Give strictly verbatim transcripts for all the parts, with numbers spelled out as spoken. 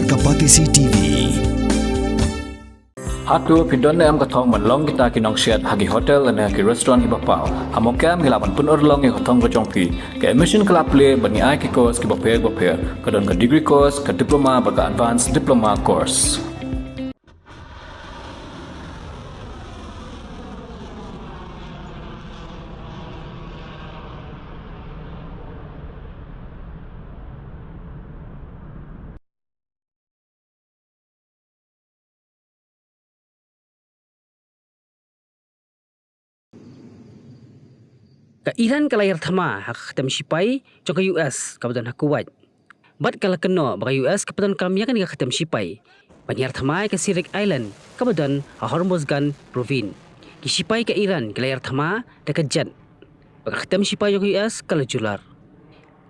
Ka Batesi T V. Hato phi don ne em ka thong ban long kita ki nongsiat ha ki hotel ne ha ki restaurant kiba paw? Ha Mawkyrwat ngi lah ban pynurlong ïa ka thong ka jong phi. Ka admission ka la plie bad ngi ai ki course kiba pher bapher. Ka don ka degree course, ka diploma bad ka advanced diploma course. Ka Iran ka la ïar thma ha ka ktem shipai jong ka U S kaba don ha Kuwait. Bad ka la kynnoh ba ka U S ka pyndonkam ïa kane ka ktem shipai ban ïar thma ïa ka Sirik Island kaba don ha Hormuzgan Ravine. Ki shipai ka Iran ki la ïar thma da ka jet. Ba ka ktem shipai jong ka U S ka la jular.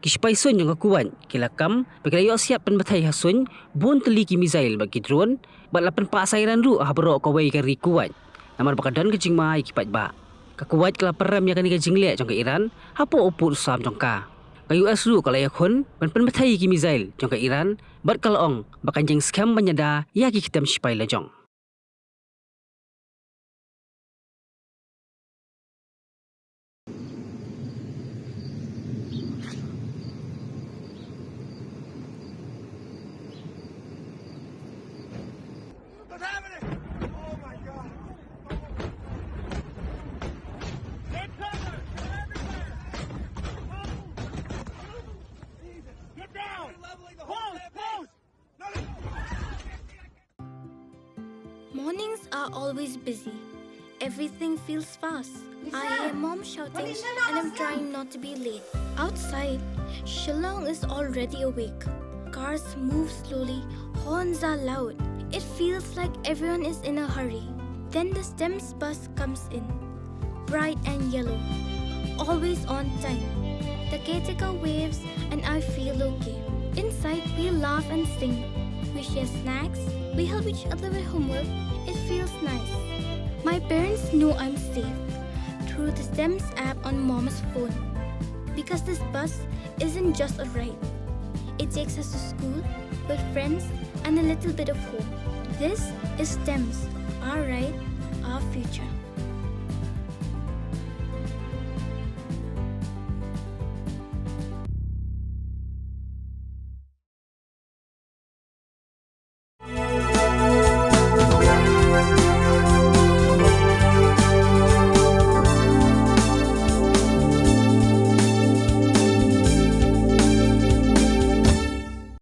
Ki shipai suiñ jong ka Kuwait ki la kam ba ki la ïoh siat pynbthei ha suiñ bun tylli ki missile bad ki drone, bad la pynpah siren ruh ha baroh kawei ka ri Kuwait. Namar ba ka don ka jingma ïa ki paidbah. Ka Kuwait ka la pynrem ïa kane ka jingleh jong ka Iran hapoh u pud u sam jong ka. Ka U S ruh ka la ïakhun ban pynbthei ïa ki missile jong ka Iran, bad ka la ong ba kan ïeng skhem ban ïada ïa ki ktem shipai la jong. What's happening? Oh my God. Take cover! They're everywhere! Move! Move! Jesus. Get down! They're leveling the whole damn thing! Close! Close! No, no, no! Mornings are always busy. Everything feels fast. I hear mom shouting and I'm trying not to be late. Outside, Shillong is already awake. Cars move slowly, horns are loud. It feels like everyone is in a hurry. Then the STEMS bus comes in. Bright and yellow. Always on time. The caretaker waves and I feel okay. Inside, we laugh and sing. We share snacks. We help each other with homework. It feels nice. My parents know I'm safe through the STEMS app on mom's phone. Because this bus isn't just a ride. It takes us to school, with friends, and a little bit of home. This is STEMS, our ride, our future.